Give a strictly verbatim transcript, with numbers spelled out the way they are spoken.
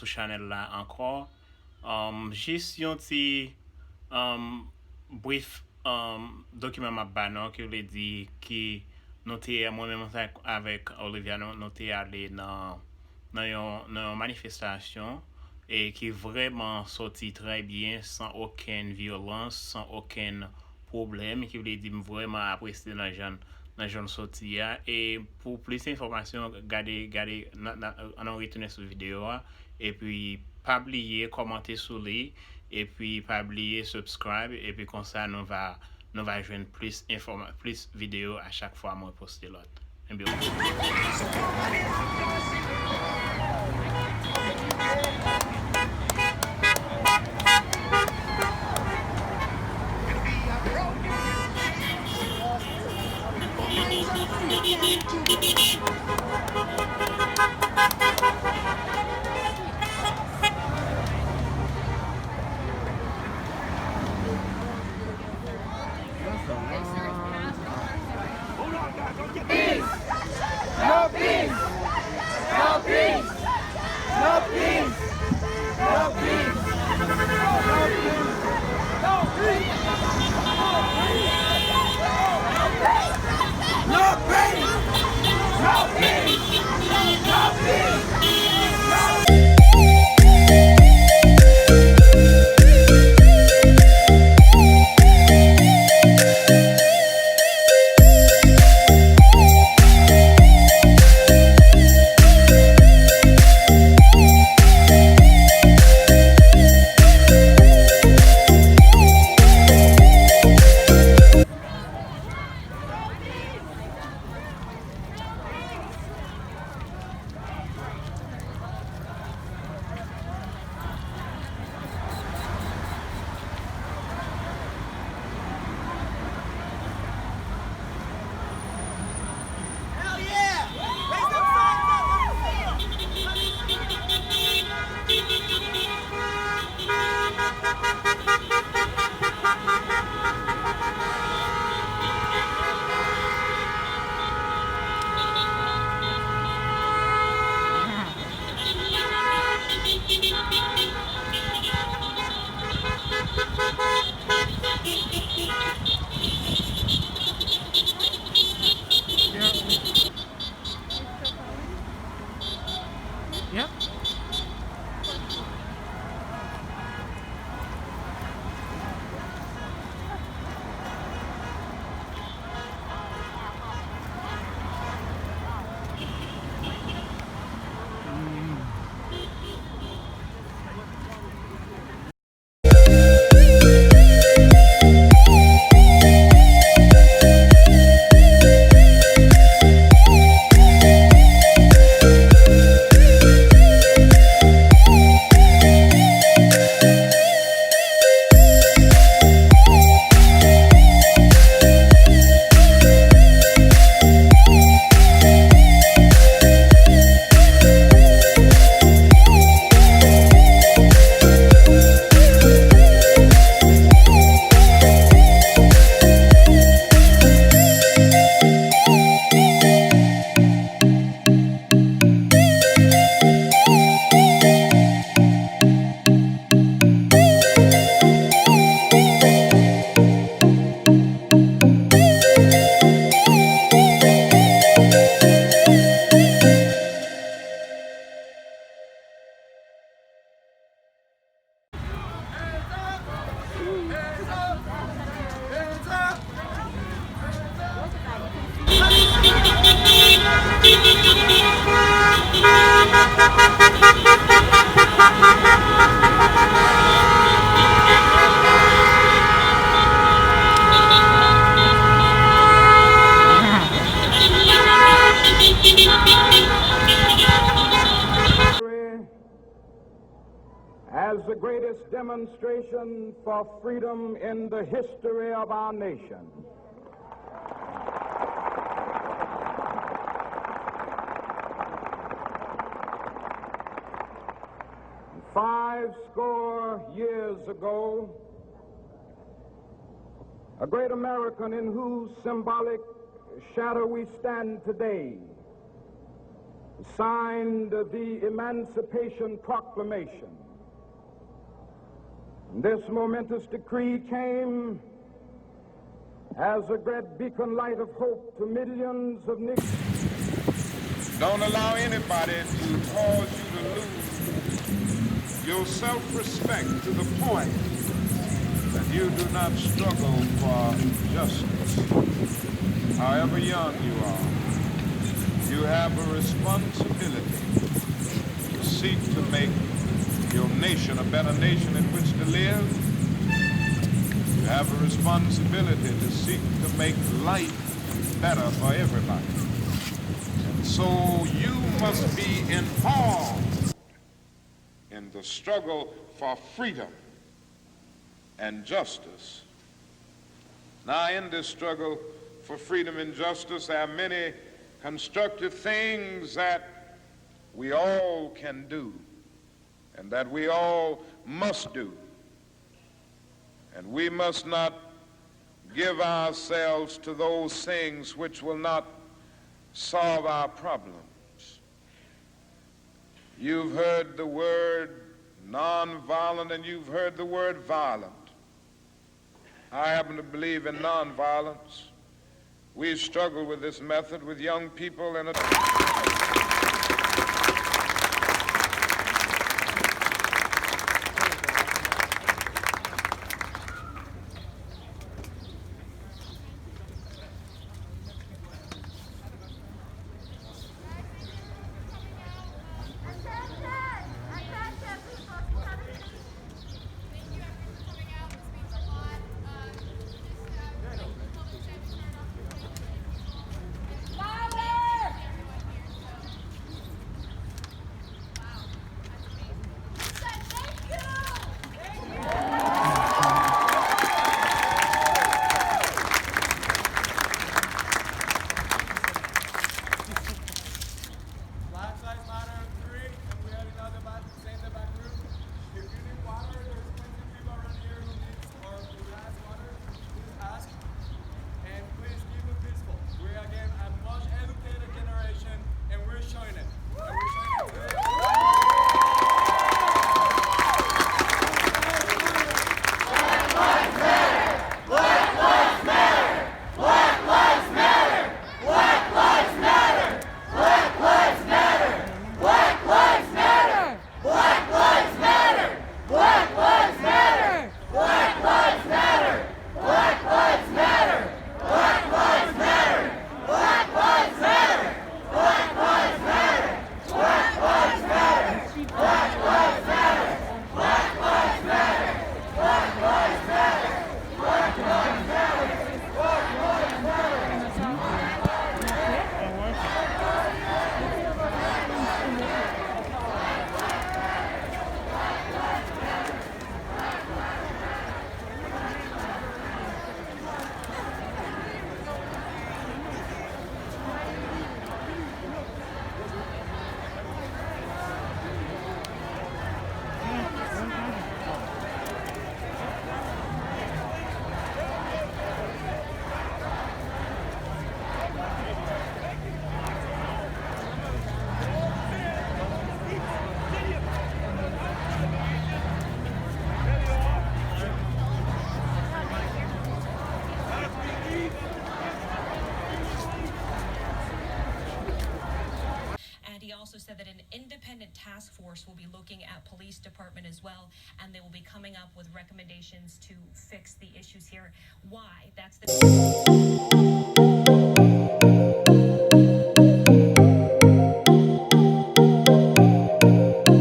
chanèl la ankò. Um, jis yon ti, um, brief, um, dokiman m ap ba nou, ki vle di ki nou te, mwen menm ansanm avèk Olivia, nou, nou te ale nan, nan yon, nan yon manifestasyon, e ki vrèman soti trè byen, san okenn vyolans, san okenn pwoblèm, ki vle di m vrèman apresye nan jan, nan jan l soti a. E pou plis enfòmasyon, gade, gade, nan, nan, ann retounen sou videyo a, epi pa bliye kòmante sou li, epi pa bliye subscribe, epi konsa nou va, nou va jwenn plis enfòma-, plis videyo a chak fwa mwen poste lòt. Ebyen, As the greatest demonstration for freedom in the history of our nation. Five score years ago, a great American in whose symbolic shadow we stand today Signed the Emancipation Proclamation. This momentous decree came as a great beacon light of hope to millions of Negroes. Don't allow anybody to cause you to lose your self respect to the point that you do not struggle for justice. However young you are, you have a responsibility to seek to make your nation a better nation in which to live. You have a responsibility to seek to make life better for everybody. And so you must be involved in the struggle for freedom and justice. Now, in this struggle for freedom and justice, there are many constructive things that we all can do and that we all must do. And we must not give ourselves to those things which will not solve our problems. You've heard the word nonviolent and you've heard the word violent. I happen to believe in nonviolence. We struggle with this method with young people and Black Lives Matter three, and we have another bat-, same the back group. If you need water, there's plenty of people around here who needs or who has water. Please ask. And please keep it peaceful. We're again a much educated generation, and we're showing it. And we're showing it. And he also said that an independent task force will be looking at police department as well, and they will be coming up with recommendations to fix the issues here. Why? That's the